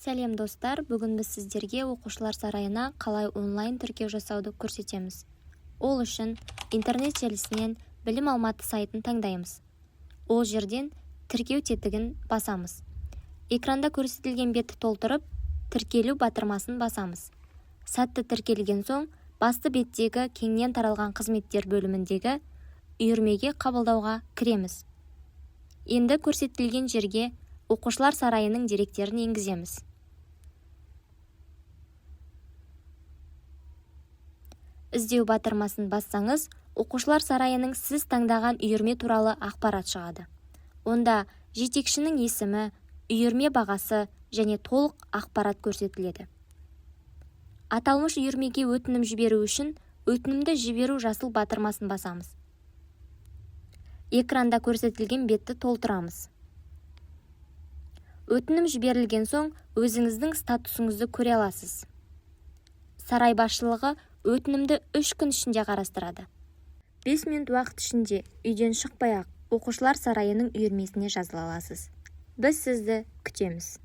Сәлем, достар! Бүгін біз сіздерге Оқушылар сарайына қалай онлайн тіркеу жасауды көрсетеміз. Ол үшін интернет желісінен Білім Алматы сайтын таңдаймыз. Ол жерден тіркеу тетігін басамыз. Экранда көрсетілген бетті толтырып, тіркелу батырмасын басамыз. Сәтті тіркелген соң, басты беттегі кеңінен таралған қызметтер бөліміндегі үйірмеге қабылдауға кіреміз. Енді көрсетілген жерге Оқушылар сарайының деректерін енгіземіз. Іздеу батырмасын бассаңыз, Оқушылар сарайының сіз таңдаған үйірме туралы ақпарат шығады. Онда жетекшінің есімі, үйірме бағасы және толық ақпарат көрсетіледі. Аталмыш үйірмеге өтінім жіберу үшін өтінімді жіберу жасыл батырмасын басамыз. Экранда көрсетілген бетті толтырамыз. Өтінім жіберілген соң, өзіңіздің статусыңызды көре аласыз. Сарай басшылығы өтінімді 3 күн ішінде қарастырады. 5 минут уақыт ішінде үйден шықпай-ақ Оқушылар сарайының үйірмесіне жазыла аласыз. Біз сізді күтеміз!